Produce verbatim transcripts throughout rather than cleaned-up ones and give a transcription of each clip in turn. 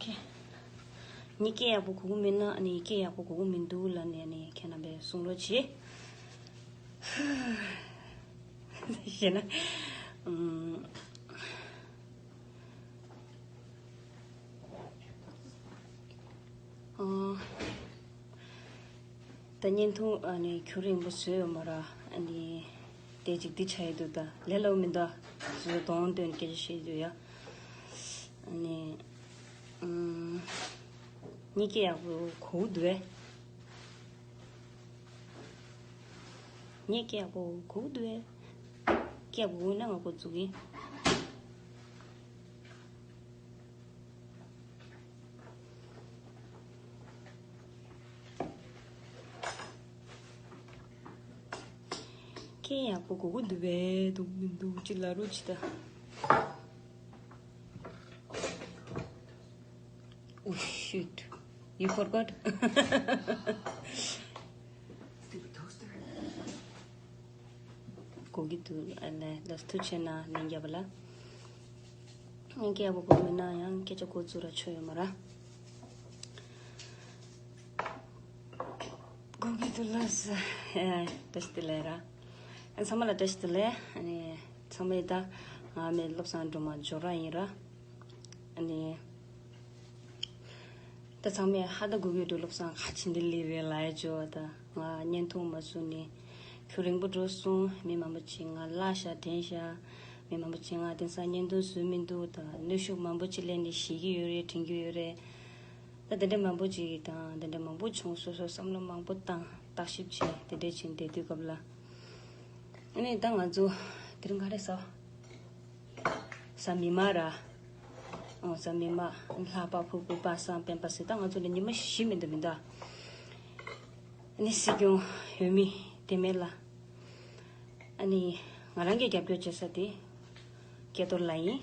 ཁེ། ངས་སྐད་ཡག་པོ་གོ་གི་མིན་ན། ཨ་ནི་སྐད་ཡག་པོ་གོ་གི་མི་འདུག་ལབ་ནས། ཨ་ནི་ཁྱེད་རྣམ་པས་གསུང་རོགས་བྱེད། ཞེ་ན། ཨམ། ཨ། ད་བརྙན་ཐུང་ཨ་ནི་ཁྱོན་རིང་པོ་བཟོས་ཡོད་མ་ར། ཨ་ནི་དེ་ཅིག་འདི་ཆགས་ཡོད་འདུག་ད་ལས་སླ་པོ་མི་འདུག་སོ་སོ་དོན་དོན་སྐད་ཆ་བཤད་རྒྱུ་ཡ། ཨ་ནི། ཨམ། ངས་སྐད་ཡག་པོ་གོ་གི་འདུག་གས། ངས་སྐད་ཡག་པོ་གོ་གི་འདུག་གས། སྐད་ཡག་པོ་གོ་ན་ང་འགོ་འཛུགས་ཀྱི་ཡིན། སྐད་ཡག་པོ་གོ་གི་འདུག་པས། འདུག་མི་འདུག་ཅིག་ལབ་རོགས་བྱེད་ད། Oh shit, you forgot. གོ་གི་འདུག་ཨ་ལས། ལགས་སོ། ཐུགས་རྗེ་ཆེ་གནང་། ལན་རྒྱབ་པ་ལ། ངས་སྐད་ཡག་པོ་གོ་མེད་ན་ཡང་སྐད་ཆ་འགོ་བཙུགས་ར་ཆོ་ཡོད་མ་ར། གོ་གི་འདུག་ལགས་སོ། ཨེ། བཀྲ་ཤིས་བདེ་ལེགས་ར། ཨ། ཚང་མ་ལ་བཀྲ་ཤིས་བདེ་ལེགས། ཨ་ནི་ཚང་མས་ད་ང་མི་བློ་བཟང་སྒྲོལ་མ་འབྱོར་ར་ཡིན་ར། ཨ་ནི། ད་ཚང་མས་ཧ་ད་གོ་གི་འདུག་བློ་བཟང་ག་ཅི་འདི་ལི་རེད་ལབ་ཡ་བྱོས་པ། ད་ང་བརྙན་ཐུང་མ་བཟོས་ནས་ཁྱོན་རིང་པོ་འགྲོ་སོང་། མི་མང་པོ་ཅིག་ང་བརླག་ཤག་དྲན་ཤག་མི་མང་པོ་ཅིག་ང་དེང་སང་བརྙན་ཐུང་བཟོས་མི་འདུག་ད་གནོན་ཤུགས་མང་པོ་ཅིག་སླེབས་ནས་ཞེད་ཀྱི་ཡོད་རེད། དྲན་གྱི་ཡོད་རེད། ད་དེ་འདྲ་མང་པོ་ཅིག་དང་། དེ་འདྲ་མང་པོ་བྱུང་། སོ་སོ་བསམ་བློ་མང་པོ་བཏང་། བརྟག་ཞིབ་བྱས། དེ་འདྲ་བྱས་བསྡད་དུས་སྐབས་ལ། ཨ་ནི་ད་ང་ཚོ་དེ་རིང་ག་རེ་ཟ། གཟའ་མིག་དམར་ར། ཨོ། གཟའ་མིག་དམར། ལྷག་པ་ཕུར་བུ་པ་སངས་སྤེན་པ་ཟེར། ད་ང་ཚོ་ལ་ཉི་མ་བཞི་མི་འདུག་མི་འདུག་ཨ་ནི་སྲིད་སྐྱོང་འོས་མི་དེ་མེད་ལ། ཨ་ནི་ང་རང་གིས་རྒྱབ་སྐྱོར་བྱེད་ས་དེ་སྐལ་རྡོར་ལགས་ཡིན།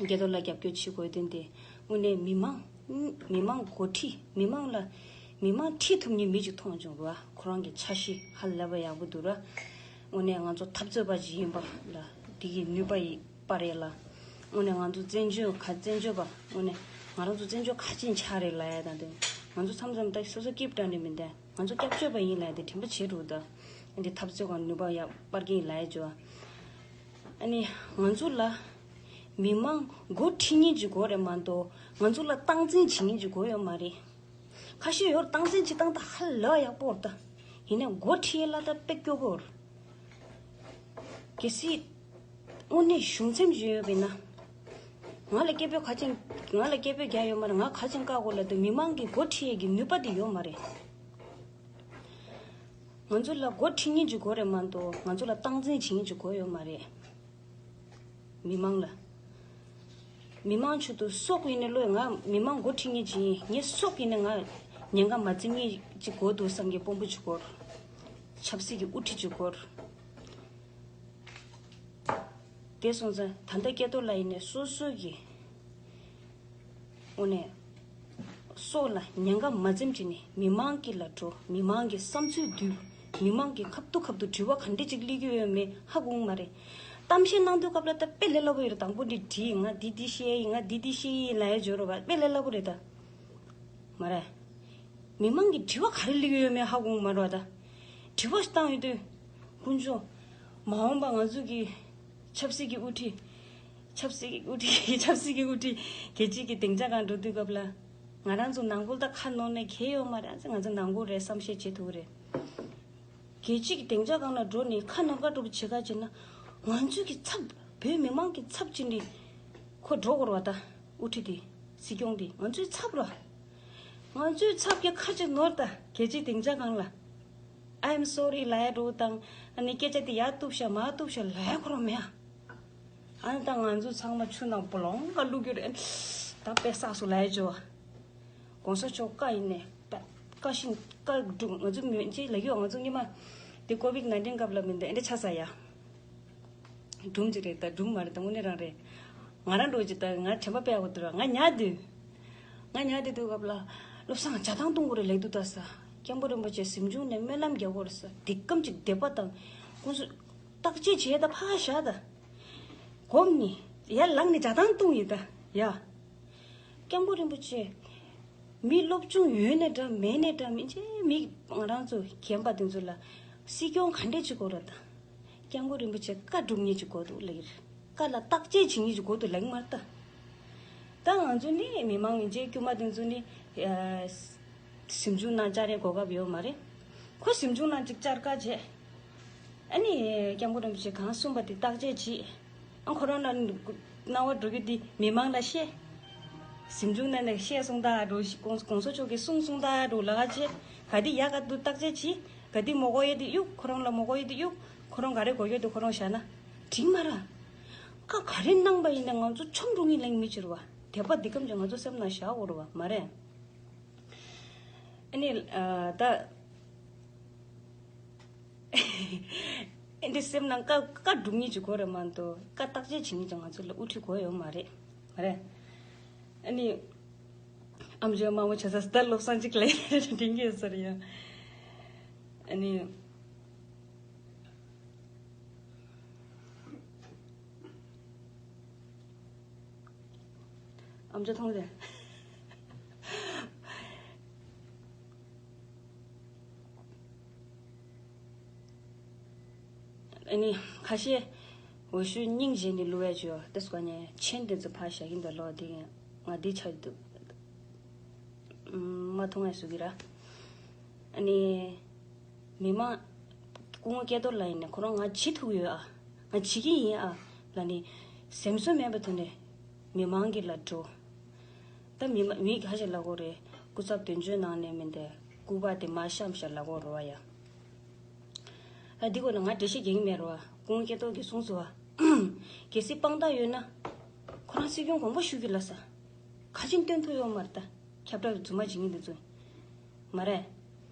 སྐལ་རྡོར་ལགས་རྒྱབ་སྐྱོར་བྱེད་དགོས་དོན་དེ་དངོས་གནས་མི་མང་། མི་མང་འགོ་ཁྲིད། མི་མང་ལ། མི་མང་ཁྲིད་ཐུབ་མཁན་མི་ཅིག་མཐོང་བྱུང་ར། ཁོ་རང་གི་འཆར་གཞི་ཧ་ལས་པ་ཡག་པོ་འདུག་ར། དངོས་གནས་ང་ཚོ་འཐབ་རྩོད་པ་ཅིག་ཡིན་པ་ལ་འདི་གི་ནུས་པ་ཡི་པར་ཡས་ལ། དངོས་གནས་ང་ཚོ་བཙན་བྱོལ་ག། བཙན་བྱོལ་བ། དངོས་གནས་ང་རང་ཚོ་བཙན་བྱོལ་ག་ཅིག་ཆགས་རེད་ལབ་ཡ་དང་དེ། ང་ཚོ་མཚམས་མཚམས་ད་སོ་སོ་སྐྱིད་པོ་འདྲ་ནི་མི་འདུག་ང་ཚོ་སྐྱབས་བཅོལ་བ་ཡིན་ལབ་ཡ་དེ་དྲན་པ་བྱེད་འགྲོ་ད། འདི་འཐབ་རྩོད་ག་ནུས་པ་ཡག་པར་གྱིན་ལབ་ཡ་བྱོས། ཨ་ནི་ང་ཚོ་ལ་མི་མང་འགོ་ཁྲིད་མཁན་ཅིག་དགོས་རེད་མ་གཏོགས། ང་ཚོ་ལ་སྟངས་འཛིན་བྱེད་མཁན་ཅིག་དགོས་ཡོད་མ་རེད། ཁ་ཤས་ཡོད་རེད། སྟངས་འཛིན་བྱེད་སྟངས་ད་ཧ་ལས་ཡག་པོ་རེད་ད། ཡིན་ནའི་འགོ་ཁྲིད་ཡས་ལ་ད་དཔེ་སྐྱོ་པོ་རེད། གལ་སྲིད་དངོས་གནས་གཞུང་འཛིན་ཅིག་ཡོད་པ་ཡིན་ན། ང་ལ་སྐད་འབོད་ག་ཅིག་ང་ལ་སྐད་འབོད་རྒྱག་ཡོད་མ་རེད། ང་ག་ཅིག་བཀག་དགོས་ལབ་དུས་མི་མང་གི་འགོ་ཁྲིད་ཡས་ཀྱི་ནུས་པ་དེ་ཡོད་མ་རེད། ང་ཚོ་ལ་འགོ་ཁྲིད་མཁན་ཅིག་དགོས་རེད་མ་གཏོགས། ང་ཚོ་ལ་སྟངས་འཛིན་བྱེད་མཁན་ཅིག་དགོས་ཡོད་མ་རེད། མི་མང་ལ། མི་མང་ཆེད་དུ་སྲོག་ཡིན་ནའི་བློས། ང་མི་མང་འགོ་ཁྲིད་མཁན་ཅིག་ཡིན། ངའི་སྲོག་ཡིན་ནའི་ང་ཉེན་ཁ་མ་འཛེམ་མཁན་ཅིག་དགོས་འདུག་བསམ་གྱི་དཔོན་པོ་ཅིག་དགོས། ཆབ་སྲིད་ཀྱི་དབུ་ཁྲིད་ཅིག་དགོས། དེ་སོང་ཙང་ད་ལྟ་སྐལ་རྡོར་ལགས་ཡིན་ནའི་སོ་སོ་གི་དངོས་གནས་སྲོག་ལ་ཉེན་ཁ་མ་འཛེམ་བྱས་ནས་མི་མང་གི་ལ་འགྲོ། མི་མང་གི་བསམ་ཚུལ་བསྡུས། མི་མང་གི་ཁ་ཐུག་ཁ་ཐུག་དྲི་བ་ག་འདྲ་ཅིག་སླེབས་ཀྱི་ཡོད་མེད་ཧ་གོ་གི་མ་རེད། གཏམ་བཤད་གནང་དུས་སྐབས་ལ་ད་དཔེ་ལས་སླ་པོ་ཡོད་རེད། དང་པོ་འདི་བྲིས། ང་འདི་འདི་བཤད་ཡིན། ང་འདི་འདི་བཤད་ཡིན་ལབ་ཡ་བྱོས་རོགས་པ། དཔེ་ལས་སླ་པོ་རེད་ད། མ་རེད། མི་མང་གི་དྲི་བ་ག་རེ་སླེབས་ཀྱི་ཡོད་མེད་ཧ་གོ་གི་མ་རེད་པ་ད། དྲི་བ་བཏང་ཡོད་དུས། དཀོན་མཆོག་མ་འོངས་པ་ང་ཚོ་གི་ཆབ་སྲིད་ཀྱི་དབུ་ཁྲིད། ཆབ་སྲིད་ཀྱི་དབུ་ཁྲིད། ཆབ་སྲིད་ཀྱི་དབུ་ཁྲིད་རྒྱལ་སྤྱི་གི་སྡིངས་ཆ་སྒང་འགྲོ་དུས་སྐབས་ལ། ང་རང་ཚོ་ནང་ཁུལ་ད་ཁ་ནོར་ནས་གལ་ཡོད་མ་རེད། ང་ཚོ་ནང་ཁུལ་རེད། བསམ་ཤེས་བྱེད་ཐུབ་རེད། རྒྱལ་སྤྱི་གི་སྡིངས་ཆ་སྒང་ལ་འགྲོ་ནས་ཁ་ནོར་ག་འགྲོ་བྱེད་ག་བྱེད་ན། ང་ཚོ་གི་ཚབ། བོད་མི་མང་གི་ཚབ་བྱས་ནས་ཁོ་འགྲོ་དགོས་རེད་པ་ད། དབུ་ཁྲིད་དེ། སྲིད་སྐྱོང་དེ་ང་ཚོའི་ཚབ་རེད། ང་ཚོའི་ཚབ་ཀྱི་ཁ་ཅིག་ནོར་ད། རྒྱལ་སྤྱིའི་སྡིངས་ཆ་སྒང་ལ། I am sorry ལབ་ཡ་འགྲོ་དང་། ཨ་ནི་སྐད་ཆ་དེ་ཡར་གཏུབ་ཤག་མར་གཏུབ་ཤག་ལབ་ཡ་ཁོ་རང་མེད་ཨ། ཨ་ནི་ད་ང་ཚོ་ཚང་མ་ཆུ་ནང་སྦོ་ལོང་ག་བླུག་རྒྱུ་རེད། ད་དཔེ་བསགས་སོང་ལབ་ཡ་བྱོས་པ། གོང་ས་མཆོག་བཀའ་ཡིན་ནས་བཀའ་བཞིན་བཀའ་སྒྲུབ། ང་ཚོ་མི་ཅིག་ལ་ཡོད། ང་ཚོ་སྔོན་མ་དེ་ཀོ་བིད་ནའིན་ཊིན་སྐབས་ལ་མི་འདུག་ཨེ་འདྲ་ཆགས་ས་ཡ། སྒྲུང་ཅིག་རེད་ད། སྒྲུང་མ་རེད་ད། དངོས་གནས་རང་རེད། ང་རང་འགྲོ་ཅིག་ད་ང་དྲན་པ་དཔེ་ཡག་པོ་འདུག་ར། ང་ཉལ་དུས། ང་ཉལ་དུས་དུས་སྐབས་ལ། བློ་བཟང་ཇ་ཐང་བཏུང་དགོས་རེད་ལབ་འདུག་ད་ས། སྐྱབས་མགོན་རིན་པོ་ཆེ་གཟིམ་ཆུང་ནས་སྨོན་ལམ་རྒྱག་དགོས་རེད་ས། འདི་སྐམ་ཅིག་དད་པ་དང་། ཁོང་ཚོ་བརྟག་དཔྱད་བྱས་ད་ཕར་བཞག་ད། གོམ་ནི་ཡར་ལངས་ནས་ཇ་ཐང་བཏུང་ཡིན་ད་ཡ། སྐྱབས་མགོན་རིན་པོ་ཆེ། མི་སློབ་སྦྱོང་ཡོད་ནའི་འདྲ་མེད་ནའི་འདྲ་མི་ཅེ་མི་ང་རང་ཚོ་རྒན་པ་དེ་ཚོ་ལ་སྲིད་སྐྱོང་ག་འདྲས་ཅིག་དགོས་རེད་ད། སྐྱབས་མགོན་རིན་པོ་ཆེ་བཀའ་སྒྲུབ་མཁན་ཅིག་དགོས་འདུག་ལབ་ཀྱི་རེད། བཀའ་ལ་བརྟག་དཔྱད་བྱེད་མཁན་ཅིག་དགོས་འདུག་ལབ་ཀྱི་མ་རེད་ད། ད་ང་ཚོ་ནི་མི་མང་ཡིན་ཅེ་དཀྱུས་མ་དེ་ཚོ་ནི་ཨ་ཟིང་ཆུང་ནང་བཅར་ཡའི་གོ་སྐབས་ཡོད་མ་རེད། ཁོ་ཟིང་ཆུང་ནང་ཅིག་བཅར་བཀའ་བྱས། ཨ་ནི་སྐྱབས་མགོན་རིན་པོ་ཆེ་གང་གསུངས་པ་དེ་བརྟག་དཔྱད་བྱེད། ཨ་ཁོ་རང་ལ་སྣང་བ་འགྲོ་རྒྱུ་དེ་མི་མང་ལ་བཤད། ཟིང་ཆུང་ནང་ནས་བཤད་སོང་ད་འགྲོ་ཞིག་གོང་གོང་ས་མཆོག་གིས་གསུངས་སོང་ད་འགྲོ་ལ་ཁ་བྱེད། ག་དེ་ཡག་ག་འདུག་བརྟག་དཔྱད་བྱེད། ག་དེ་མོ་གོ་ཡོད་དེ་གཡུག་ཁོ་རང་ལ་མོ་གོ་ཡོད་དེ་གཡུག་ཁོ་རང་ག་རེ་གོ་ཡོད་དེ་ཁོ་རང་བཞག་ན་འགྲིག་མ་ར། ཁ་ག་རེ་གནང་པ་ཡིན་ན་ང་ཚོ་ཆོམ་རུ་ངི་ལེང་མི་ཕྱིར་བ་དད་པ་འདི་གམ་ཅང་ང་ཚོ་སེམས་ནང་བཞག་འོར་བ་མ་རེད། ཨ་ནི་ཨ་ད་ཨེ་འདི་སེམས་ནང་བཀའ་བཀའ་སྒྲུབ་མཁན་ཅིག་དགོས་རེད་མ་གཏོགས་བཀའ་བརྟག་དཔྱད་བྱེད་མཁན་ཅིག་ང་ཚོ་ལ་དབུ་ཁྲིད་དགོས་ཡོད་མ་རེད། མ་རེད། ཨ་ནི་ཨམ་ཅོག་དམར་མོ་བྱ་ས་སི་ད་བློ་བཟང་ཅིག་ལ་དྲན་གྱི་ཡོད་ས་རེད་ཡ། ཨ་ནི། ཨམ་ཅོག་མཐོང་རེད། ཨ་ནི་ཁ་ཤས་འོ་ཤུ་སྙིང་རྗེ་ནི་བསླུ་བས་བཅོས་ཏེ་སྐོར་ནས་མཆན་དེ་ཚོ་ཕར་བཞག་གིན་འདུག་ལོ། དེ་ང་འདི་ཆགས་འདུག་མ་མཐོང་བས་བཟོ་གི་ར། ཨ་ནི། མི་མང་སྐུ་ངོ་སྐལ་རྡོར་ལགས་ཡིན་ན་ཁོ་རང་ང་བྱེད་ཐུབ་ཡོད་ཨ། ང་བྱེད་ཀྱི་ཡིན་ཨ། ལ་ནི་སེམས་གསོ་མེད་པའི་ཐོག་ནས་མི་མང་གི་ལ་འགྲོ། ད་མི་མ་མི་ག་ཞིག་ལ་གོ་རེད། སྐུ་ཚབ་དོན་གཅོད་ནང་ནས་མི་འདི་སྐུ་པར་དེ་མ་བཤམས་ཤག་ལ་གོ་རེད་བ་ཡ། ཨ་འདི་གོ་ན་ང་འགྲེལ་བཤད་རྒྱག་གི་མེད་རེད་བ། སྐུ་ངོ་སྐལ་རྡོར་གྱིས་གསུངས་སོང་བ། གལ་སྲིད་དཔང་རྟགས་ཡོད་ན། ཁོ་རང་སྲིད་སྐྱོང་དགོངས་པ་ཞུ་གི་ལ་ས། ག་ཅིན་སྟོན་ཐུབ་ཡོད་མ་རེད་ད། ཁྱབ་བསྒྲགས་རྫུན་མ་བྱེད་མཁན་འདི་ཚོ། མ་རེད།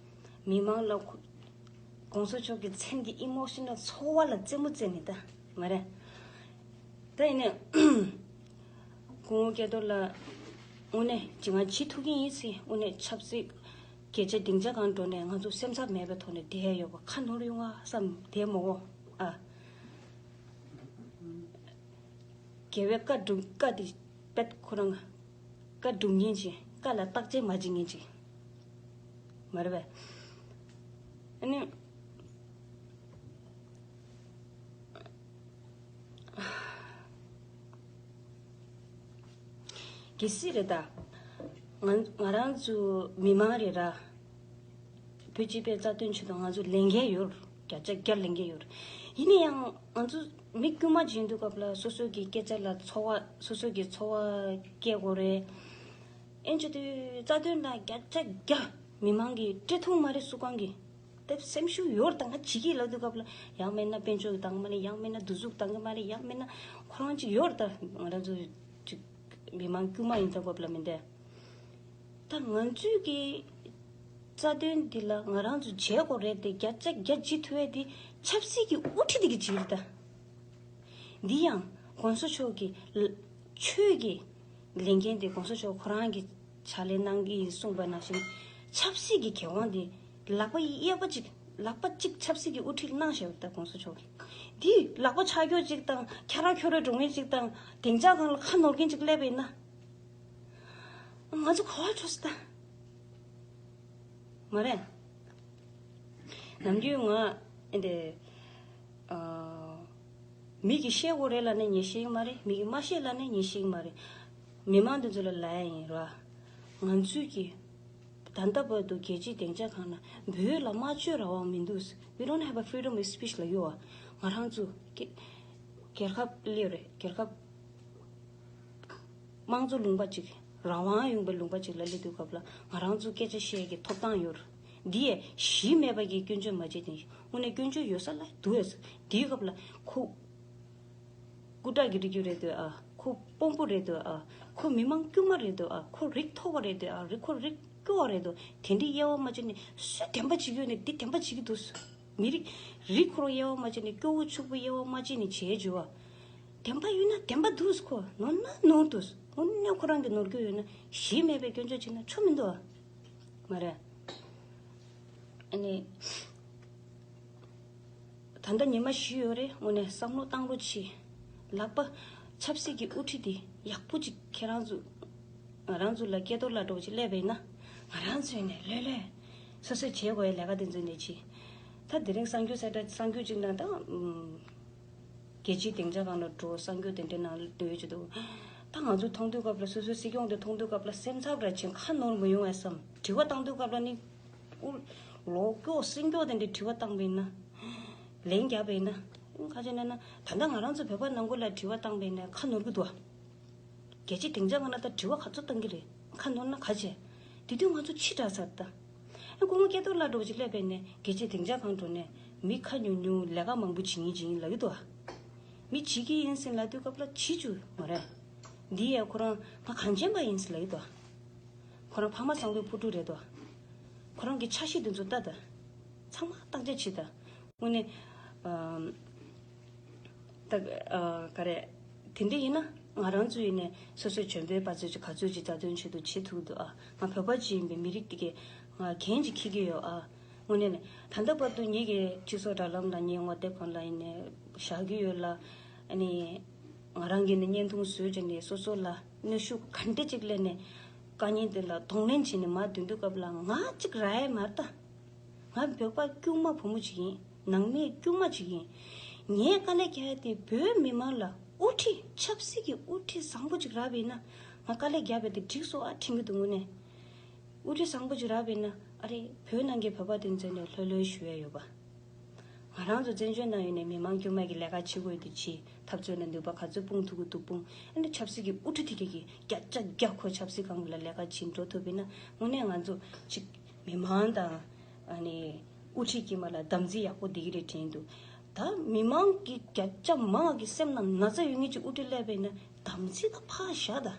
མི་མང་ལ་ཁོ་༸གོང་ས་མཆོག་གི་མཚན་གྱི་ཨི་མོ་ཤི་ནལ་ཚོར་བ་ལ་རྩེད་མོ་རྩེ་ནི་ད། མ་རེད། ད་ཡིན་ནའི། སྐུ་ངོ་སྐལ་རྡོར་ལགས། དངོས་གནས་ཅི་ང་བྱེད་ཐུབ་ཀྱི་ཡིན་ཟེར་དངོས་གནས་ཆབ་སྲིད་སྐད་ཆ་སྡིངས་ཆ་གང་འགྲོ་ནས་ང་ཚོ་སེམས་འཚབ་མེད་པའི་ཐོག་ནས་བསྡད་ཡོད་པ་ཁ་ནོར་ཡོང་ང་བསམ་བསྡད་མོ་གོ་ཨ། རྒྱལ་བའི་བཀའ་སྒྲུབ་བཀའ་དེ་དཔེ་ཁོ་རང་བཀའ་སྒྲུབ་མཁན་ཅིག་བཀའ་ལ་བརྟག་དཔྱད་མ་བྱེད་མཁན་ཅིག་མ་རེད་པས། ཨ་ནི། གལ་སྲིད་རེད་ད། ང་ང་རང་ཚོ་མི་མང་རེད་ར། བོད་སྤྱི་པའི་རྩ་དོན་ཆེད་དུ་ང་ཚོ་ལས་འགན་ཡོད། བརྒྱ་ཆ་བརྒྱ་ལས་འགན་ཡོད། ཡིན་ན་ཡང་ང་ཚོ་མི་དཀྱུས་མ་ཅིག་ཡིན་དུས་སྐབས་ལ་སོ་སོ་གི་སྐད་ཆ་ལ་ཚོར་བ་སོ་སོ་གི་ཚོར་བ་སྐྱེ་དགོས་རེད། ཨེ་འཇོ་དུས་རྩ་དོན་ལ་བརྒྱ་ཆ་བརྒྱ་མི་མང་གིས་སྤྲད་ཐུབ་མ་རེད་སུ་གང་གིས། དེ་སེམས་ཤུགས་ཡོད་དང་ང་བྱེད་ཀྱི་ལབ་དུས་སྐབས་ལ་ཡང་མིན་ན་དཔལ་འབྱོར་གྱི་བཏང་གི་མ་རེད། ཡང་མིན་ན་འདུ་འཛུགས་བཏང་གི་མ་རེད། ཡང་མིན་ན་ཁོ་རང་ཅིག་ཡོད་ད་ང་རང་ཚོ་ཅིག་མི་མང་དཀྱུས་མ་ཡིན་ཙང་སྐབས་ལ་མིན་ཏེ། ད་ང་ཚོས་ཀྱི་རྩ་དོན་འདི་ལ་ང་རང་ཚོ་བྱེད་དགོས་རེད་དེ་བརྒྱ་ཆ་བརྒྱ་བྱེད་ཐུབ་ཡས་དེ་ཆབ་སྲིད་ཀྱི་དབུ་ཁྲིད་དེ་གི་བྱེད་རེད་ད། འདི་ཡང་གོང་ས་མཆོག་གི་ལ་ཆོས་ཀྱི་ལས་འགན་དེ་གོང་ས་མཆོག་ཁོ་རང་གི་ཕྱག་ལས་གནང་གི་ཡིན་གསུངས་པ་ནང་བཞིན་ཆབ་སྲིད་ཀྱི་འགན་དབང་དེ་ལག་པ་གཡས་པ་གཅིག་ལག་པ་གཅིག་ཆབ་སྲིད་ཀྱི་དབུ་ཁྲིད་གནང་བཞག་པ་ད་གོང་ས་མཆོག་གིས་འདི་ལག་པ་ཆག་སྐྱོ་གཅིག་དང་ཁྱ་ར་ཁྱོ་རོ་སྒྲུང་མཁན་གཅིག་དང་སྡིངས་ཆ་སྒང་ལ་ཁ་ནོར་མཁན་གཅིག་སླེབས་པ་ཡིན་ན་ང་ཚོ་ག་བ་འགྲོ་སྲིད་ད། མ་རེད། ནམ་རྒྱུན་ང་ཨེ་འདི་ཨ་མི་གིས་བཤད་དགོས་རེད་ལབ་ནས་ངས་བཤད་ཀྱི་མ་རེད། མི་གིས་མ་བཤད་ལབ་ནས་ངས་བཤད་ཀྱི་མ་རེད། མི་མང་འདི་ཚོ་ལ་ལབ་ཡ་ཡིན་ར། ང་ཚོས་ཀྱི་ད་ལྟ་བར་དུ་རྒྱལ་སྤྱིའི་སྡིངས་ཆ་ཁག་ན་བོད་ལ་སྨྲ་བརྗོད་རང་དབང་མི་འདུག We don't have a freedom of speech ལབ་ཡོད་ཨ། ང་རང་ཚོ་སྐད་རྒྱལ་ཁབ་སླེབས་རེད། རྒྱལ་ཁབ་དམངས་གཙོ་ལུང་པ་གཅིག་རང་དབང་ཡོང་པའི་ལུང་པ་གཅིག་ལ་སླེབས་དུས་སྐབས་ལ་ང་རང་ཚོ་སྐད་ཆ་བཤད་ཀྱི་ཐོབ་ཐང་ཡོད་རེད། འདི་ཡས་གཞི་མེད་པ་གི་སྐྱོན་བརྗོད་མ་བྱེད་དེ་དངོས་གནས་སྐྱོན་བརྗོད་ཡོད་ས་ལ་འདུག་ཡོད་ས་དེའི་སྐབས་ལ་ཁོ་སྐུ་དྲག་གི་རིགས་རྒྱུད་རེད་འདོད་ཨ། ཁོ་དཔོན་པོ་རེད་འདོད་ཨ། ཁོ་མི་མང་དཀྱུས་མ་རེད་འདོད་ཨ། ཁོ་རིགས་མཐོ་བ་རེད་འདོད་ཨ། རིགས་ཁོ་རིགས་སྐྱོ་བ་རེད་འདོད། དེ་འདྲའི་དབྱེ་བ་མ་བྱས་ནས་སུས་བདེན་པ་བྱེད་ཀྱི་ཡོད་ནས་འདི་བདེན་པ་བྱེད་ཀྱི་འདུག་མི་རིགས་རིགས་ཁོ་རང་དབྱེ་བ་མ་བྱས་ནས་སྐྱོ་བོ་ཕྱུག་པོ་དབྱེ་བ་མ་བྱས་ནས་བྱས་བྱུང་བ། བདེན་པ་ཡོད་ན་བདེན་པ་འདུག་ཁོ་ནོར་ན་ནོར་འདུག་དངོས་གནས་ཁོ་རང་གི་ནོར་རྒྱུ་ཡོད་ན་གཞི་མེད་པའི་སྐྱོན་བརྗོད་བྱས་ན་ཆོ་མི་འདུག་ཨ། མ་རེད། ཨ་ནི། ད་ལྟ་ཉི་མ་བཞི་ཡོད་རེད། དངོས་གནས་བསམ་བློ་བཏང་རོགས་གྱིས། ལག་པ་ཆབ་སྲིད་ཀྱི་དབུ་ཁྲིད་དེ་ཡག་པོ་ཅིག་ཁྱེད་རང་ཚོ་ ང་རང་ཚོ་ལ་སྐལ་རྡོར་ལགས་འདྲ་བོ་ཅིག་སླེབས་པ་ཡིན་ན། ང་རང་ཚོས་ནས་ལྷོད་ལྷོད། སོ་སོས་བྱེད་དགོས་ཡ་ལས་ཀ་དེ་ཚོ་ནས་བྱེད། ད་དེ་རིང་གསར་འགྱུར་གསལ་བསྒྲགས་གསར་འགྱུར་ཅིག་ནང་ད། ཨུམ། རྒྱལ་སྤྱིའི་སྡིངས་ཆ་སྒང་ལ་འགྲོ། གསར་འགྱུར་དེ་འདྲའི་ནང་ལ་སྡོད་ཀྱི་འདུག་ད་ང་ཚོ་མཐོང་དུས་སྐབས་ལ། སོ་སོའི་སྲིད་སྐྱོང་དེ་མཐོང་དུས་སྐབས་ལ་སེམས་འཚབ་ར་ཅིག་ཁ་ནོར་མི་ཡོང་བའི་བསམ། དྲི་བ་བཏང་དུས་སྐབས་ལ་ནི། ཨུ། ལོ་སྐྱོ་སེམས་སྐྱོ་དེ་འདྲའི་དྲི་བ་བཏང་བ་ཡིན་ན། ལན་རྒྱབ་པ་ཡིན་ན། ཁ་ཅིག་ན་ན། ད་ལྟ་ང་རང་ཚོ་བོད་པ་ནང་ཁུལ་ལ་དྲི་བ་བཏང་བ་ཡིན་ན་ཁ་ནོར་གི་འདུག་རྒྱལ་སྤྱིའི་སྡིངས་ཆ་སྒང་ལ་ད་དྲི་བ་ག་ཚོད་བཏང་གི་རེད། ཁ་ནོར་ན་ག་བྱེད། དེ་དུས་ང་ཚོ་ཕྱི་དྲགས་ཚར་ད། ཨ། སྐུ་ངོ་སྐལ་རྡོར་ལགས་འདྲ་བོ་ཅིག་སླེབས་པ་ཡིན་ན་རྒྱལ་སྤྱིའི་སྡིངས་ཆ་སྒང་འགྲོ་ནས་མི་ཁ་ཉུང་ཉུང་ལས་ཀ་མང་པོ་བྱེད་ཉིན་བྱེད་ཉིན་ལབ་ཀྱི་འདུག་ཨ། མི་བྱེད་ཀྱི་ཡིན་ཟེར་ལབ་དུས་སྐབས་ལ་བྱེད་བཅུག་མ་རེད། འདི་ཡ་ཁོ་རང་ང་གངས་ཅན་པ་ཡིན་ཟེར་ལབ་ཀྱི་འདུག་ཨ། ཁོ་རང་ཕ་མ་གཙང་པོའི་བུ་ཕྲུག་རེད་དོ། ཁོ་རང་གི་འཆར་གཞི་དེ་ཚོ་ལྟ་ད། ཚང་མ་བརྟག་དཔྱད་བྱེད་ད། དངོས་གནས། ཨམ། ད། ཨ། ག་རེ། དེ་འདྲ་ཡིན་ན་ང་རང་ཚོ་ཡིན་ནས་སོ་སོའི་འཇོན་པའི་པ་ཚོས་ཀྱི་ག་ཚོད་ཀྱི་མཛའ་མཐུན་ཆེད་དུ་བྱེད་ཐུབ་འདུག་ཨ། ང་བོད་པ་ཅིག་ཡིན་པའི་མི་རིགས་དེ་གས་ང་འགན་ཅིག་འཁྱེར་གྱི་ཡོད་ཨ། དངོས་གནས་ནས་ད་ལྟ་བར་དུ་ངེད་ཀྱི་སྤྱི་ཚོགས་དྲ་ལམ་ལ་ངས་ངོ་དེབ་སྒང་ལ་ཡིན་ནས་བཞག་གི་ཡོད་ལ། ཨ་ནི། ང་རང་གིས་ནི་བརྙན་ཐུང་བཟོས་བྱས་ནས་སོ་སོ་ལ་གནོན་ཤུགས་ག་འདྲ་ཅིག་སླེབས་ནས་དཀའ་ཉེན་དེ་ལ་གདོང་ལེན་བྱས་ནས་མར་འདོན་དུས་སྐབས་ལ་ང་གཅིག་རག་ཡས་མ་རེད་ད། ང་བོད་པ་དཀྱུས་མ་བུ་མོ་ཅིག་ཡིན། ནང་མི་དཀྱུས་མ་ཅིག་ཡིན། ངས་དཀའ་ལས་རྒྱག་ཡ་དེ་བོད་མི་མང་ལ་དབུ་ཁྲིད་ཆབ་སྲིད་ཀྱི་དབུ་ཁྲིད་བཟང་པོ་ཅིག་རག་པ་ཡིན་ན་ང་དཀའ་ལས་རྒྱག་པ་དེ་འགྲིག་སོང་ཨ་དྲན་གྱི་འདུག་དངོས་གནས། དབུ་ཁྲིད་བཟང་པོ་ཅིག་རག་པ་ཡིན་ན་ཨ་རེ་བོད་ནང་གི་བོད་པ་དེ་ཚོ་ནས་ལྷོད་ལྷོད་ཞུ་ཡ་ཡོད་པ། ང་རང་ཚོ་བཙན་བྱོལ་ནང་ཡོད་ནས་མི་མང་དཀྱུས་མ་གི་ལས་ཀ་བྱེད་དགོས་ཡོད་དུས་བྱེད། འཐབ་རྩོད་ལ་ནུས་པ་ག་ཚོད་སྤུངས་ཐུབ་ཀྱི་འདུག་སྤུངས། ཨ་ནི་ཆབ་སྲིད་ཀྱི་དབུ་ཁྲིད་དེ་གས་ཀྱི་བརྒྱ་ཆ་བརྒྱ་ཁོ་ཆབ་སྲིད་སྒང་ལ་ལས་ཀ་བྱེད་འགྲོ་ཐུབ་པ་ཡིན་ན་དངོས་གནས་ང་ཚོ་ཅིག་མི་མང་དང་། ཨ་ནི། དབུ་ཁྲིད་དཀྱུས་མ་ལ་དམ་ཚིག་ཡག་པོ་བསྡད་ཀྱི་རེད་དྲན་འདུག་ད་མི་མང་གི་བརྒྱ་ཆ་མང་བ་གི་སེམས་ནང་ན་ཚ་ཡོད་མཁན་ཅིག་དབུ་ཁྲིད་སླེབས་པ་ཡིན་ན་དམ་ཚིག་ད་ཕར་བཞག་ད།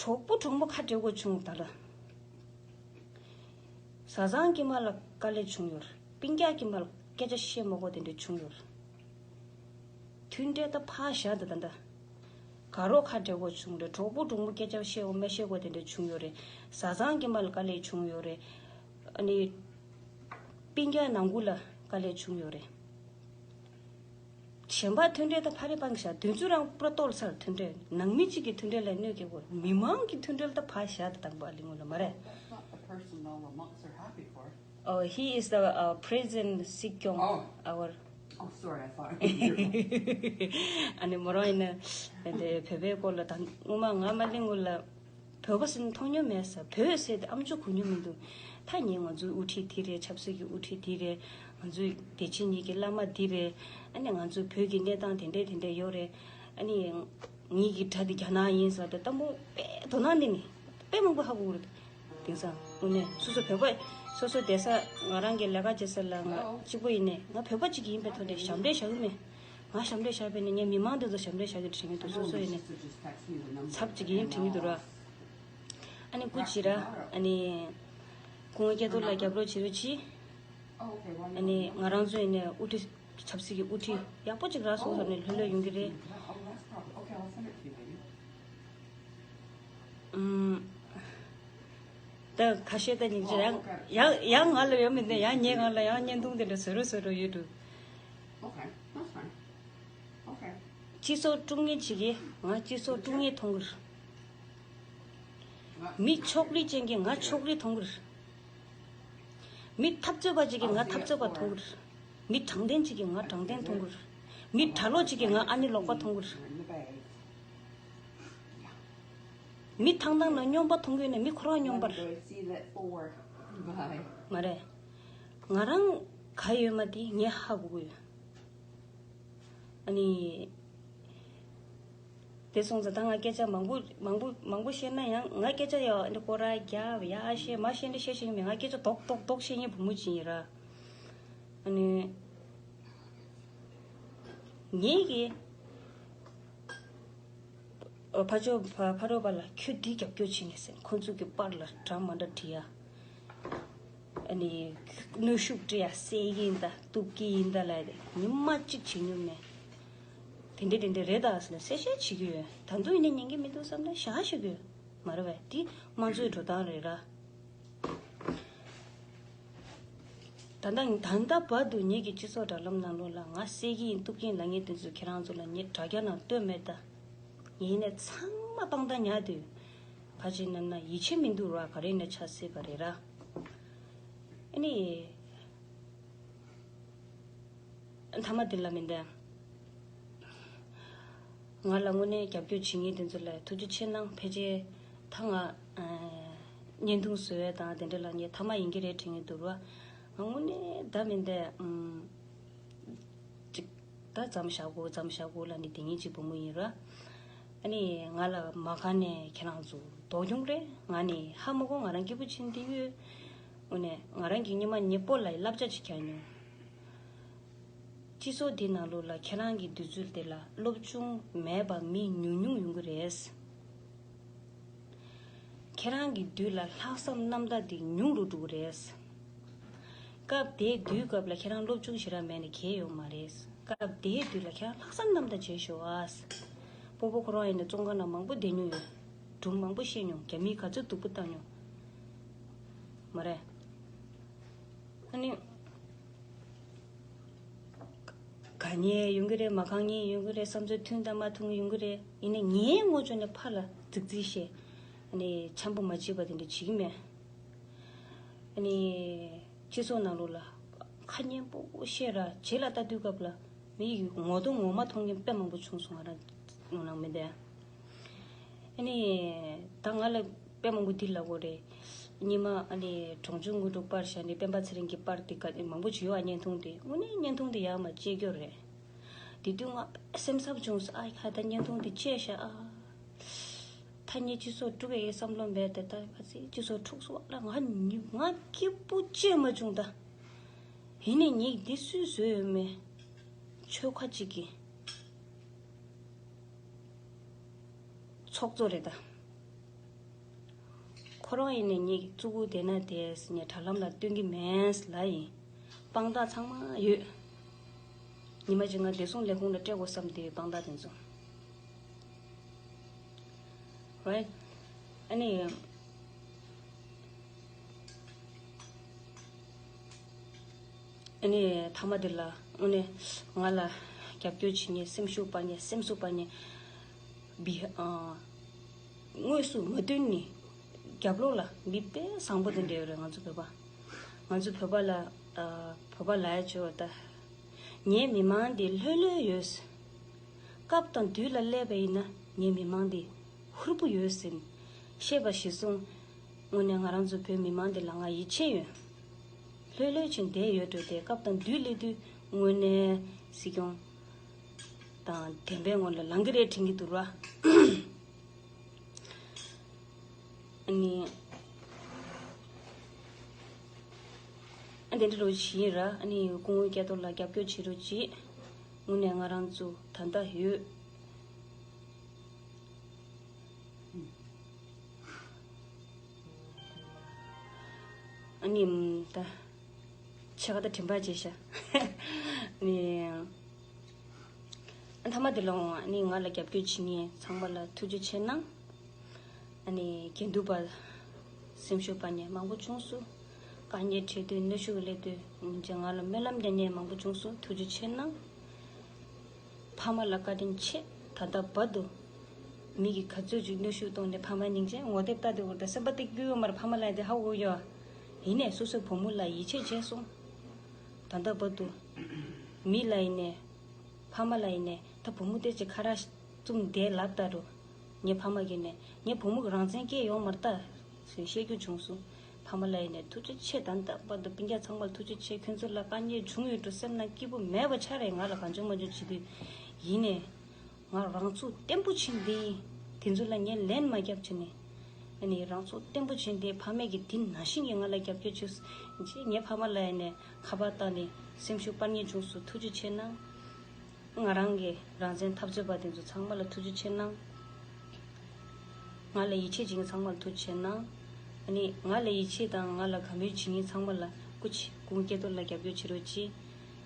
གྲོགས་པོ་གྲོགས་མོ་ཁ་བྲལ་དགོས་བྱུང་ད་ལ། བཟའ་ཚང་དཀྱུས་མ་ལ་དཀའ་ལས་བྱུང་ཡོད་རེད། སྤུན་ཀྱག་དཀྱུས་མ་ལ་སྐད་ཆ་བཤད་མ་དགོས་དེ་འདྲ་བྱུང་ཡོད་རེད། མཐུན་འབྲེལ་ད་ཕར་བཞག་ད་ད་ད། དགའ་རོགས་ཁ་བྲལ་དགོས་བྱུང་རེད། གྲོགས་པོ་གྲོགས་མོ་སྐད་ཆ་བཤད་དགོས་མ་བཤད་དགོས་དེ་འདྲ་བྱུང་ཡོད་རེད། བཟའ་ཚང་དཀྱུས་མ་ལ་དཀའ་ལས་བྱུང་ཡོད་རེད། ཨ་ནི། སྤུན་ཀྱག་ནང་ཁུལ་ལ་དཀའ་ལས་བྱུང་ཡོད་རེད། གཞན་པ་མཐུན་འབྲེལ་དང་ཕ་རི་སྤང་གི་བཞག་དུས་ཚོད་རང་པུ་ར་ཏོལ་ཚར་མཐུན་འབྲེལ་ནང་མི་གཅིག་གི་མཐུན་འབྲེལ་ལ་གནོད་སྐྱེལ་དགོས། མི་མང་གི་མཐུན་འབྲེལ་དང་ཕ་བཞག་དང་དང་པོ་ཨ་ལི་ངོ་ལ་མ་རེད། That's not the person all the monks are happy for. Oh, he is the uh, present Sikyong. Oh. Our. Oh, sorry, I thought it was you. ཨ་ནི་མོ་རང་ཡིན་ན་དེ་བོད་པའི་སྐོར་ལ་ད་སྔོན་མ་ང་མ་ལི་ངོ་ལ། བོད་པ་ཟེར་ན་མཐོང་མྱོང་མེད་ས། བོད་ཟེར་དེ་ཨམ་ཅོག་གོ་མྱོང་མི་འདུག་ད་ངས་ང་ཚོའི་དབུ་ཁྲིད་འདི་རེད། ཆབ་སྲིད་ཀྱི་དབུ་ཁྲིད་འདི་རེད། ང་ཚོའི་བདེ་ཆེན་གཉིས་ཀྱི་བླ་མ་འདི་རེད། ཨ་ནི་ང་ཚོའི་བོད་ཀྱི་གནས་སྟངས་དེ་འདྲས་དེ་འདྲས་ཡོད་རེད། ཨ་ནི་ངེད་ཀྱི་དགྲ་དེ་རྒྱ་ནག་ཡིན་ཟེར་བ་དེ་ལྟ་བུ་དཔེ་དོ་སྣང་འདི་ནི་དཔེ་མང་པོ་ཧ་གོ་གི་རེད། དེང་སང་དངོས་གནས་སོ་སོ་བོད་པ་སོ་སོ་བསྡད་ས་ང་རང་གི་ལས་ཀ་བྱེད་ས་ལ་ང་གཅིག་པོ་ཡིན་ནས་ང་བོད་པ་གཅིག་ཡིན་པའི་ཐོག་ནས་ཞབས་འདྲེན་བྱ་གི་མེད། ང་ཞབས་འདྲེན་བཞག་པས་ནི་ངས་མི་མང་འདི་ཚོ་ཞབས་འདྲེན་བཞག་གི་དྲན་གྱི་འདུག་སོ་སོ་ཡིན་ནི་ཚབ་ཅིག་ཡིན་དྲན་གྱི་འདུག་ར། ཨ་ནི་སྐུ་མཁྱེན་ར། ཨ་ནི་སྐུ་ངོ་སྐལ་རྡོར་ལགས་རྒྱབ་རོགས་བྱེད་རོགས་གྱིས། ཨ་ནི་ང་རང་ཚོ་ཡིན་ནི་དབུ་ཁྲིད་ཆབ་སྲིད་ཀྱི་དབུ་ཁྲིད་ཡག་པོ་ཅིག་རག་སོང་བསམ་ནས་ལྷོད་ལྷོད་ཡོང་གི་རེད། ཨུམ། ད་ཁ་ཤས་ད་ཉིན་ཅིག་ཡང་ཡང་ཡང་ང་ལ་ཡོད་མི་འདུག་ཡང་ངའི་སྒང་ལ་ཡང་བརྙན་ཐུང་དེ་འདྲ་བཟོ་རོགས་བཟོ་རོགས་ཡོད་འདུག Okay, that's fine. Okay. སྤྱི་ཚོགས་དཀྲུག་མཁན་ཅིག་གིས་ང་སྤྱི་ཚོགས་དཀྲུག་མཁན་མཐོང་གི་རེད། མི་ཕྱོགས་རིས་ཅན་གྱིས་ང་ཕྱོགས་རིས་མཐོང་གི་རེད། མི་འཐབ་རྩོད་པ་ཅིག་གིས་ང་འཐབ་རྩོད་པ་མཐོང་གི་རེད། མི་དྲང་བདེན་ཅིག་གིས་ང་དྲང་བདེན་མཐོང་གི་རེད། མི་གྲྭ་ལོག་ཅིག་གིས་ང་ཨ་ནེ་ལོག་པ་མཐོང་གི་རེད། མི་ཐང་ཐང་ལ་སྨྱོན་པ་མཐོང་གི་ཡོད་ན་མི་ཁོ་རང་སྨྱོན་པ་རེད། མ་རེད། ང་རང་ག་ཡོད་མ་དེ་ངས་ཧ་གོ་གི་ཡོད། ཨ་ནི། དེ་སོང་ཙང་ད་ང་སྐད་ཆ་མང་པོ་མང་པོ་མང་པོ་བཤད་ན་ཡང་ང་སྐད་ཆ་ཡག་འདི་སྐོར་ར་རྒྱབ་ཡག་བཤད་མ་བཤད་འདི་བཤད་ཤེས་ཀྱི་མེད། ང་སྐད་ཆ་རྡོག་རྡོག་རྡོག་བཤད་མཁན་བུ་མོ་ཅིག་ཡིན་ར། ཨ་ནི། ངེད་ཀྱིས་ཕར་ཕྱོགས་ཕ་ཕ་རོལ་པ་ལ་ཁྱོད་འདི་རྒྱབ་སྐྱོར་བྱས་ནས་ཟེར་ཁོང་ཚོ་གི་པར་ལ་འདྲ་མ་འདྲ་བྲིས་ཡ། ཨ་ནི་གནོན་ཤུགས་སྤྲད་ཡ་བསད་ཀྱི་ཡིན་ད་གཏུབ་ཀྱི་ཡིན་ད་ལབ་ཡ་དེ་ཉི་མ་གཅིག་བྱེད་མྱོང་མེད། དེ་འདྲ་དེ་འདྲ་རེད་ད་ཟེར་ནས་གསལ་བཤད་བྱེད་ཀྱི་ཡོད། ད་དུང་ཡིན་ན་ཉན་གྱི་མི་འདུག་བསམ་ན་བཞག་ཞུ་གི་ཡོད་མ་རེད་པས། དེ་དམངས་གཙོའི་འགྲོ་སྟངས་རེད་ར། ད་ལྟ་ད་ལྟ་བར་དུ་ངེད་ཀྱི་སྤྱི་ཚོགས་དྲ་ལམ་ནང་ལོགས་ལ་ང་བསད་ཀྱི་ཡིན་གཏུབ་ཀྱི་ཡིན་ལབ་མཁན་དེ་ཚོ་ཁྱེད་རང་ཚོ་ལ་ངས་དྲ་རྒྱ་ནང་བཏོན་མེད་ད། ཡིན་ནས་ཚང་མ་དཔང་རྟགས་ཉར་དུས། ག་ཅི་ན་ན་ཡིད་ཆེས་མི་འདུག་ར། ག་རེ་ན་ཆགས་སྲིད་པ་རེད་ར། ཨ་ནི། མཐའ་མ་དེ་ལ་མི་འདའ། ང་ལ་དངོས་གནས་རྒྱབ་སྐྱོར་བྱེད་མཁན་དེ་ཚོ་ལ་ཐུགས་རྗེ་ཆེ་གནང་། ཕལ་ཆེར་ད་ང་ཨ་བརྙན་ཐུང་བཟོ་ཡས་དང་དེ་འདྲ་ལ་ངས་མཐའ་མ་ཡིན་གྱི་རེད་དྲན་གྱི་འདུག་ར། ང་དངོས་གནས་ད་མི་འདའ། ཨམ། ཅིག་ད་མཚམས་བཞག་གོ། མཚམས་བཞག་གོ་ལ་ནི་དེ་ཉིད་ཅིག་བུ་མོ་ཡིན་ར། ཨ་ནི་ང་ལ་མ་ག་ནས་ཁྱེད་རང་ཚོ་དོ་སྐྱོང་རེད། ང་ནི་ཧ་མ་གོ། ང་རང་སྐྱིད་པོ་ཕྱིན་དེ་ཡོད། དངོས་གནས་ང་རང་གི་ཉི་མ་ཉི་པོ་ལ་བསླབ་བྱ་ཅིག་ཁྱེར་མྱོང་། སྤྱི་ཚོགས་འདི་ནང་ལོགས་ལ་ཁྱེད་རང་གི་དུས་ཚོད་དེ་ལ་སློབ་སྦྱོང་མེད་པ་མི་ཉུང་ཉུང་ཡོང་གི་རེད། ཁྱེད་རང་གི་དུས་ལ་ལྷག་བསམ་རྣམ་དག་དེ་ཉུང་རུ་འགྲོ་གི་རེད། སྐབས་དེའི་དུས་སྐབས་ལ་ཁྱེད་རང་སློབ་སྦྱོང་ཞེ་དྲག་མེད་ན་གལ་ཡོད་མ་རེད། སྐབས་དེའི་དུས་ལ་ཁྱེད་རང་ལྷག་བསམ་རྣམ་དག་བྱེད་ཤོག་ཨ། སྤོ་བོ་ཁོ་རང་ཡིན་ན་བཙོན་ཁང་ནང་མང་པོ་བསྡད་མྱོང་ཡོད། སྒྲུང་མང་པོ་བཤད་མྱོང་། རྒྱ་མིས་ག་ཚོད་སྡུག་པོ་བཏང་མྱོང་། མ་རེད། ཨ་ནི། དགའ་མཁན་ཡོང་གི་རེད། མ་དགའ་མཁན་ཡོང་གི་རེད། བསམ་ཚུལ་མཐུན་དང་མ་མཐུན་ཡོང་གི་རེད། ཡིན་ནའི་ངའི་ངོས་ཕྱོགས་ནས་ཕར་ལ་རྫིག་རྫིག་བཤད། ཨ་ནི་འཆམ་པོ་མ་བྱེད་པ་དེ་འདྲ་བྱེད་ཀྱི་མེད། ཨ་ནི་སྤྱི་ཚོགས་ནང་ལོགས་ལ་ཁ་སྙན་པོ་བཤད་ར། རྗེས་ལ་ལྟ་དུས་སྐབས་ལ་མི་ཡི་ངོ་གདོང་ངོ་མ་མཐོང་མཁན་དཔེ་མང་པོ་བྱུང་སོང་། ང་རང་ནང་མི་འདའ། ཨ་ནི་ད་ང་ལ་དཔེ་མང་པོ་འདི་ལབ་དགོས་རེད། སྔོན་མ་ཨ་ནི་གྲོང་ཆུང་དངོས་གྲུབ་པར་བཞག་ནས་སྤེན་པ་ཚེ་རིང་གི་པར་འདི་ག་མང་པོ་བྱུང་ཡོད་ཨ། བརྙན་ཐུང་དེ་དངོས་གནས་བརྙན་ཐུང་དེ་ཡག་མ་གཅིག་གྱུར་རེད། དེ་དུས་ང་དཔེ་སེམས་འཚབ་བྱུང་སོང་ཨ། ཁ་ད་བརྙན་ཐུང་དེ་བཅད་བཞག་ཨ། ད་ངས་སྤྱི་ཚོགས་དཀྲུག་ཡས་བསམ་བློ་མེད་དེ། ད་ཕ་ཚིག་སྤྱི་ཚོགས་འཁྲུག་སོང་ཨ། ང་ང་སྐྱིད་པོ་བཅད་མ་བྱུང་ད། ཡིན་ནའི་ངས་འདི་སུས་བཟོས་ཡོད་མེད། ཆོལ་ཁ་གཅིག་གི་ཚོགས་གཙོ་རེད་ད། ཁོ་རང་ཡིན་ནའི་ངས་ཀྱི་གཙུག་གུ་བསྡད་ན་བསྡད་ཟེར་ནས་དྲ་ལམ་ལ་སྟོན་གྱི་མེད་ལ་ཡིན། དཔང་རྟགས་ཚང་མ་ཡོད། ཉི་མ་གཅིག་ང་བདེ་སྲུང་ལས་ཁུངས་ལ་སྤྲད་དགོས་བསམ་དེའི་དཔང་རྟགས་དེ་ཚོ། Right? ཨ་ནི། ཨ་ནི་མཐའ་མ་དེ་ལ་དངོས་གནས་ང་ལ་རྒྱབ་སྐྱོར་བྱེད་མཁན། སེམས་ཤུགས་སྤར་མཁན། སེམས་སུ་སྤར་མཁན་བི་ཨ། དངོས་སུ་མ་བསྟུན་ནས་རྒྱབ་ལོགས་ལ་མི་དཔེ་བཟང་པོ་དེ་འདྲ་ཡོད་རེད། ང་ཚོ་བོད་པ། ང་ཚོ་བོད་པ་ལ་ཨ། བོད་པ་ལ་ཡ་བྱོས་པ་ད། ངའི་མི་མང་འདི་ལྷོད་ལྷོད་ཡོད། སྐབས་དང་དུས་ལ་སླེབས་པ་ཡིན་ན་ངའི་མི་མང་འདི་ཧུར་པོ་ཡོད་ཟེར་བཤད་པ་གཞིར་བཟུང་། དངོས་གནས་ང་རང་ཚོ་བོད་མི་མང་འདི་ལ་ང་ཡིད་ཆེས་ཡོད། ལྷོད་ལྷོད་བྱས་བསྡད་ཡོད་འགྲོ་དེ། སྐབས་དང་དུས་སླེབས་དུས་དངོས་གནས་སྲིད་སྐྱོང་དང་བདེན་པའི་ངོ་ལ་ལངས་ཀྱི་རེད་དྲན་གྱི་འདུག་ར། ཨ་ནི། ཨ་དེ་འདྲ་རོ་བྱེད་ར། ཨ་ནི་སྐུ་ངོ་སྐལ་རྡོར་ལགས་རྒྱབ་སྐྱོར་བྱེད་རོགས་གྱིས། དངོས་གནས་ང་རང་ཚོ་ད་ལྟ་ཡོད། ཨ་ནི་ད་ཆེ་ཁ་ད་དྲན་པ་བརྗེད་ཤག་ཨ་ནི། མཐའ་མ་དེ་ལ་ཨ་ནི་ང་ལ་རྒྱབ་སྐྱོར་བྱེད་མཁན་ཚང་མ་ལ་ཐུགས་རྗེ་ཆེ་གནང་། ཨ་ནི་དགེ་འདུན་པ་སེམས་ཤུགས་སྤར་མཁན་མང་པོ་བྱུང་སོང་། དཀའ་ངལ་འཕྲད་དུས་གནོན་ཤུགས་སླེབས་དུས་ང་ལ་སྨོན་ལམ་རྒྱག་མཁན་མང་པོ་བྱུང་སོང་། ཐུགས་རྗེ་ཆེ་གནང་། ཕ་མ་ལ་བཀའ་དྲིན་ཆེ། ད་ལྟ་བར་དུ་མི་གིས་ག་ཚོད་ཅིག་གནོན་ཤུགས་གཏོང་ནས་ཕ་མ་སྙིང་རྗེ། ངོ་དེབ་ལྟ་དུས་སྐོར་དང་སེམས་པ་ཏིག་སྐྱོ་ཡོད་མ་རེད། ཕ་མ་ལ་དེ་ཧ་གོ་ཡོད། ཡིན་ནས་སོ་སོའི་བུ་མོ་ལ་ཡིད་ཆེས་བྱས་སོང་། ད་ལྟ་བར་དུ་མི་ལ་ཡིན་ནས་ཕ་མ་ལ་ཡིན་ནས་ད་བུ་མོ་དེ་ཅིག་ཁ་ར་བཙུམ་བསྡད་ལབ་ད་རུ། ངའི་ཕ་མ་གིས་ནས་ངའི་བུ་མོ་གི་རང་བཙན་སྐྱེས་ཡོང་མ་རེད་ད་ཟེར་བཤད་རྒྱུ་བྱུང་སོང་། ཕ་མ་ལ་ཡིན་ནས་ཐུགས་རྗེ་ཆེ། ད་ལྟ་བར་དུ་སྤུན་ཀྱག་ཚང་མར་ཐུགས་རྗེ་ཆེ། ཁྱོད་ཚོ་ལ་དཀའ་ངལ་བྱུང་ཡོད་འགྲོ། སེམས་ནང་སྐྱིད་པོ་མེད་པ་ཆགས་རེད། ང་ལ་གང་བྱུང་མ་བྱུང་བྱེད་དུས་ཡིན་ནས། ང་རང་ཚུགས་བརྟན་པོ་བྱིན་ཏེ། དེ་ཚོ་ལ་ངས་ལན་མ་རྒྱབ་བྱས་ནས། ཨ་ནི་རང་ཚུགས་བརྟན་པོ་བྱིན་ཏེ་ཕ་མས་ཀྱི་དེ་ནང་བཞིན་གྱི་ང་ལ་རྒྱབ་སྐྱོར་བྱས། ཅེས་ངའི་ཕ་མ་ལ་ཡིན་ནས་ཁ་པར་བཏང་ནས་སེམས་ཤུགས་སྤར་མཁན་བྱུང་སོང་། ཐུགས་རྗེ་ཆེ་གནང་། ང་རང་གི་རང་བཙན་འཐབ་རྩོད་པ་དེ་ཚོ་ཚང་མ་ལ་ཐུགས་རྗེ་ཆེ་གནང་། ང་ལ་ཡིད་ཆེས་བྱེད་མཁན་ཚང་མ་ལ་ཐུགས་རྗེ་ཆེ་གནང་། ཨ་ནི་ང་ལ་ཡིད་ཆེས་དང་ང་ལ་དགའ་མོས་བྱེད་མཁན་ཚང་མ་ལ་སྐུ་མཁྱེན། སྐུ་ངོ་སྐལ་རྡོར་ལ་རྒྱབ་སྐྱོར་བྱེད་རོགས་གྱིས།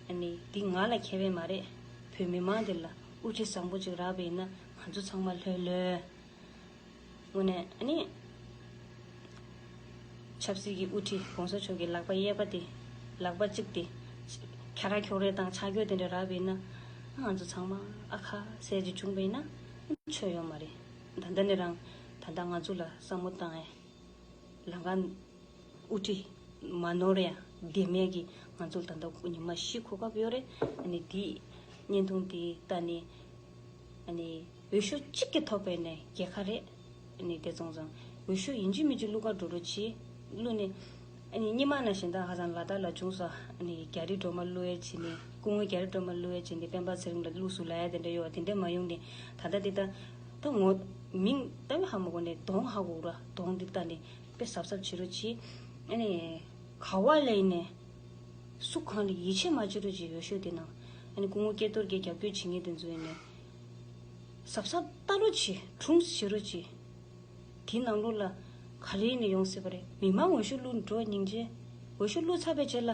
ཨ་ནི་འདི་ང་ལ་ཁེ་ཕན་མ་རེད། བོད་མི་མང་འདི་ལ་དབུ་ཁྲིད་བཟང་པོ་ཅིག་རག་པ་ཡིན་ན་ང་ཚོ་ཚང་མ་ལྷོད་ལྷོད། དངོས་གནས་ཨ་ནི། ཆབ་སྲིད་ཀྱི་དབུ་ཁྲིད་གོང་ས་མཆོག་གི་ལག་པ་གཡས་པ་དེ། ལག་པ་གཅིག་དེ། ཁྱ་ར་ཁྱོག་རེ་དང་ཆ་འགྱོད་དེ་འདྲ་རག་པ་ཡིན་ན། ང་ཚོ་ཚང་མ་ཨ་ཁ་ཟེར་གྱི་བྱུང་པ་ཡིན་ན། ཆོད་ཡོད་མ་རེད། ད་ལྟ་ནས་རང་ད་ལྟ་ང་ཚོ་ལ་བསམ་བློ་བཏང་ཡ། ལམ་ཁ་དབུ་ཁྲིད་མ་ནོར་ཡ་བདེ་མེད་ཀྱི་ང་ཚོ་ལ་ད་ལྟ་ཉི་མ་བཞི་གོ་སྐབས་ཡོད་རེད། ཨ་ནི་དེའི་བརྙན་ཐུང་དེ་ལྟ་ནས། ཨ་ནི་འོས་ཤོག་གཅིག་གི་ཐོག་པའི་ནས་རྒྱལ་ཁ་རེད། ཨ་ནི་དེ་ཙང་ཙང་འོས་ཤོག་ཡིན་གཅིག་མིན་གཅིག་བླུག་ག་འགྲོ་རོགས་གྱིས། བླུག་ནས། ཨ་ནི་སྔོན་མ་ནང་བཞིན་ད་ཧ་ཅང་ལ་དྭགས་ལ་བྱུང་སོང་། ཨ་ནི་རྒྱ་རིགས་སྒྲོལ་མ་བླུག་ཡས་བྱས་ནས། སྐུ་ངོ་རྒྱ་རིགས་སྒྲོལ་མ་བླུག་ཡས་བྱས་ནས་སྤེན་པ་ཚེ་རིང་ལ་བླུགས་སོང་ལབ་ཡ་དེ་འདྲ་ཡོད་པ་དེ་འདྲ་མ་ཡོང་ནས། ད་ལྟ་དེ་ད་ད་ངོ་མིང་ལྟ་བུ་ཧ་མ་གོ་ནས་གདོང་ཧ་གོ་ར། གདོང་འདི་ལྟ་ནས་དཔེ་གཟབ་གཟབ་བྱེད་རོགས་གྱིས། ཨ་ནི་ག་བ་ལ་ཡིན་ནས་སུ་གང་ལ་ཡིད་ཆེས་མ་བྱེད་རོགས་གྱིས། འོས་ཤོག་དེ་ནང་། ཨ་ནི་སྐུ་ངོ་སྐལ་རྡོར་གྱིས་རྒྱབ་སྐྱོར་བྱེད་མཁན་དེ་ཚོ་ཡིན་ནས་གཟབ་གཟབ་ལྟ་རོགས་གྱིས། དྲུང་བྱེད་རོགས་གྱིས། དེའི་ནང་ལོགས་ལ་ག་རེ་ནས་ཡོང་སྲིད་པ་རེད། མི་མང་འོས་ཤོག་བླུགས་འགྲོ་སྙིང་རྗེ། འོས་ཤོག་བླུགས་ཚར་བའི་རྗེས་ལ།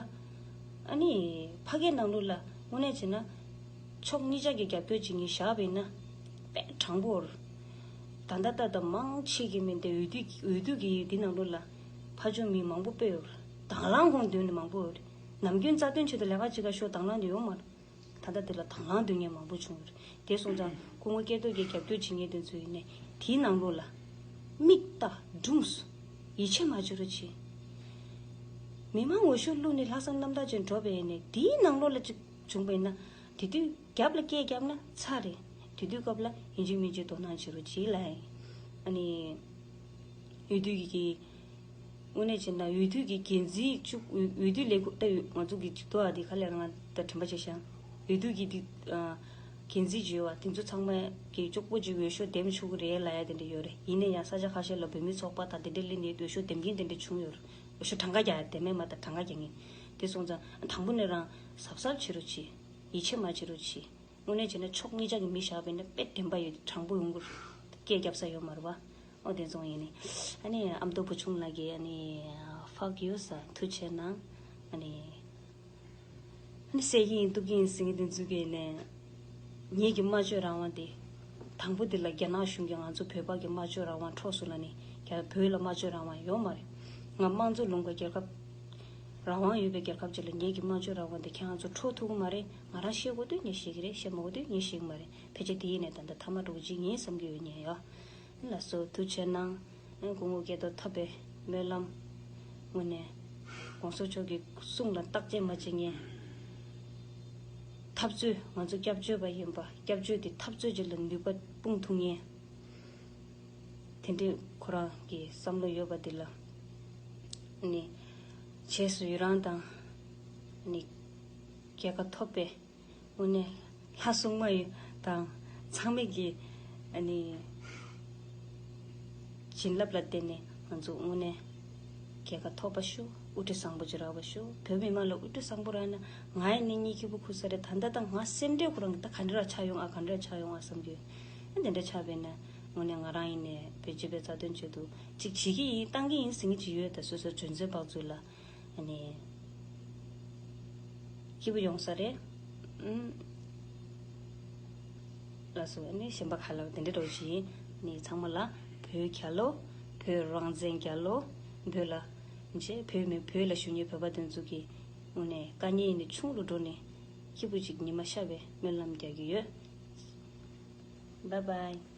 ཨ་ནི་ཕ་གིའི་ནང་ལོགས་ལ་དངོས་གནས་བྱས་ན་ཕྱོགས་གཉིས་ཆ་གི་རྒྱབ་སྐྱོར་བྱེད་མཁན་བཞག་པ་ཡིན་ན་དཔེ་དྲང་པོ་རེད། ད་ལྟ་ལྟ་ད་མང་ཆེ་གི་མི་འདི་འོས་བསྡུ་འོས་བསྡུ་གི་དེ་ནང་ལོགས་ལ་ཕར་ཕྱོགས་མི་མང་པོ་དཔེ་ཡོད་རེད། དང་བླངས་ཁོང་མདུན་ནས་མང་པོ་ཡོད་རེད། ནམ་རྒྱུན་རྩ་དོན་ཆེད་དུ་ལས་ཀ་བྱེད་ག་ཤོག་དང་བླངས་དེ་ཡོད་མ་རེད། ད་ལྟ་འདི་ལ་དང་བླངས་འདོན་མཁན་མང་པོ་བྱུང་ཡོད་རེད། དེ་སོང་ཙང་སྐུ་ངོ་སྐལ་རྡོར་གྱི་རྒྱབ་སྐྱོར་བྱེད་མཁན་དེ་ཚོ་ཡིན་ནའི་དེའི་ནང་ལོགས་ལ་མིག་ལྟ་སྒྲུང་ཡིད་ཆེས་མ་བྱེད་རོགས་གྱིས། མི་མང་འོས་ཤོག་བླུགས་ནས་ལྷག་བསམ་རྣམ་དག་ཅན་འགྲོ་བ་ཡིན་ནའི་དེའི་ནང་ལོགས་ལ་ཅིག་བྱུང་བ་ཡིན་ན། དེ་དུས་རྒྱབ་ལ་སྐད་བརྒྱབ་ན་ཚར་རེད། དེ་དུས་སྐབས་ལ་ཡིན་གཅིག་མིན་གཅིག་དོ་སྣང་བྱེད་རོགས་གྱིས་ལབ་ཡིན། ཨ་ནི་འོས་བསྡུ་གི་གི་དངོས་གནས་བྱས་ན་འོས་བསྡུ་གི་འགན་འཛིན་བཅུ། འོས་འོས་བསྡུ་ལས་ཁུངས་ལྟ་བུ་ང་ཚོ་གི་ཇུས་གཏོགས་ཨ་དེ་ག་ལེར་ང་ད་དྲན་པ་བྱས་ཤག་འོས་བསྡུ་གི་དེ་ཨ་འགན་འཛིན་ཅིག་ཡོད་པ་དེ་ཚོ་ཚང་མ་གི་ལྕོགས་པོ་ཅིག་འོས་ཤོག་འདེམས་ཆོག་གི་རེད་ལབ་ཡ་དེ་འདྲ་ཡོད་རེད། ཡིན་ན་ཡང་ས་ཆ་ཁ་ཤས་ལ་བོད་མི་ཚོགས་པ་དང་དེ་འདྲ་སླེབས་ནས་འོས་ཤོག་འདེམས་མཁན་དེ་འདྲ་བྱུང་ཡོད་རེད། འོས་ཤོག་གྲངས་ཀ་རྒྱག་ཡ་དེ་མེད་མ་ད་གྲངས་ཀ་རྒྱག་མཁན། དེ་སོང་ཙང་དང་པོ་ནས་རང་གཟབ་གཟབ་བྱེད་རོགས་གྱིས། ཡིད་ཆེས་མ་བྱེད་རོགས་གྱིས། དངོས་གནས་བྱས་ན་ཕྱོགས་གཉིས་ཆ་གི་མི་བཞག་པ་ཡིན་ན་དཔེ་བདེན་པ་ཡོད། དྲང་པོ་ཡོང་གི་རེད། སྐད་རྒྱབ་ས་ཡོད་མ་རེད་པ། ཨོ་དེ་ཚོ་ཡིན་ནི། ཨ་ནི་ཨ་མདོ་བུ་ཆུང་ལགས་ཀྱིས་ཨ་ནི་fuck you ཟེར། ཐུགས་རྗེ་གནང་། ཨ་ནི་ཨ་ནི་བསད་ཀྱི་ཡིན་གཏུབ་ཀྱི་ཡིན་ཟེར་མཁན་དེ་ཚོ་གིས་ནས། ངེད་ཀྱི་སྨྲ་བརྗོད་རང་དབང་དེ། དང་པོ་དེ་ལ་རྒྱ་ནག་གཞུང་གིས་ང་ཚོ་བོད་པ་གི་སྨྲ་བརྗོད་རང་དབང་འཕྲོག་སོང་ལབ་ནས་རྒྱ་བོད་ལ་སྨྲ་བརྗོད་རང་དབང་ཡོད་མ་རེད། ང་དམངས་གཙོ་ལུང་པ་རྒྱལ་ཁབ། རང་དབང་ཡོད་པའི་རྒྱལ་ཁབ་ཅིག་ལ་ངེད་ཀྱི་སྨྲ་བརྗོད་རང་དབང་དེ་ཁྱེད་རང་ཚོ་འཕྲོག་ཐུབ་ཀྱི་མ་རེད། ང་རང་བཤད་དགོས་དུས་ངས་བཤད་ཀྱི་རེད། བཤད་མ་དགོས་དུས་ངས་བཤད་ཀྱི་མ་རེད། ཕལ་ཆེར་དེ་ཡིན་ནས་ད་ལྟ་མཐའ་མ་འགྲོ་གི་ཅིག་ཡིན་བསམ་གྱི་ཡོད་ཉན་ཡོད། ལགས་སོ། ཐུགས་རྗེ་གནང་། སྐུ་ངོ་སྐལ་རྡོར་ཐོབ་པའི་སྨོན་ལམ། དངོས་གནས་༸གོང་ས་མཆོག་གི་གསུང་ལ་བརྟག་དཔྱད་མ་བྱེད་མཁན། འཐབ་རྩོད་ང་ཚོ་སྐྱབས་བཅོལ་བ་ཡིན་པ། སྐྱབས་བཅོལ་དེ་འཐབ་རྩོད་ཅིག་ལ་ནུས་པ་སྤུངས་ཐུབ་མཁན། དེ་འདྲའི་ཁོ་རང་གི་བསམ་བློ་ཡོད་པ་དེ་ལ། ནི། རྗེས་སུ་ཡི་རང་དང་། ནི། རྒྱལ་ཁ་ཐོབ་པའི་དངོས་གནས་ལྷ་སྲུང་མ་ཡི་དང་ཚང་མས་ཀྱི་ཨ་ནི་བྱིན་རླབས་ལ་བརྟེན་ནས་ང་ཚོ་དངོས་གནས་རྒྱལ་ཁ་ཐོབ་པ་ཤོག་དབུ་ཁྲིད་བཟང་པོ་ཅིག་རག་པ་ཤོག་བོད་མི་མང་ལ་དབུ་ཁྲིད་བཟང་པོ་རག་ན། ང་ཡི་ནི་གཉིད་སྐྱིད་པོ་ཁུག་ས་རེད། ད་ལྟ་ད་ང་སེམས་ཁྲལ་ཁོ་རང་གི་ད་ག་འདྲ་ཆགས་ཡོང་ཨ། ག་འདྲ་ཆགས་ཡོང་ཨ་བསམ་གྱི་ཡོད། ཨ་འདི་འདྲ་ཆགས་པས་ན་དངོས་གནས་ང་རང་ཡིན་ནས་བོད་སྤྱི་པའི་རྩ་དོན་ཆེད་དུ་ཅིག་བྱེད་ཀྱི་ཡིན། བཏང་གི་ཡིན་ཟེར་མཁན་ཅིག་ཡོད། ད་སོ་སོ་འཇོན་ཚོད་དཔག་ཚོད་ལ། ཨ་ནི། སྐྱིད་པོ་ཡོང་ས་རེད། ཨུམ། ལགས་སོ། ཨ་ནི་གཞན་པ་ག་ལ་དེ་འདྲ་འགྲོ་བཞིན། ཨ་ནི་ཚང་མ་ལ་བོད་རྒྱལ་ལོ། བོད་རང་བཙན་རྒྱལ་ལོ། བོད་ལ། མཇལ་བོད་མི་བོད་ལ་བཞུགས་མཁན་བོད་པ་དེ་ཚོ་གི་དངོས་གནས་དཀའ་ངལ་ཡིན་ནི་ཆུང་རུ་འགྲོ་ནས་སྐྱིད་པོ་ཅིག་ཉི་མ་ཤར་བའི་སྨོན་ལམ་རྒྱག་གི་ཡོད། Bye bye.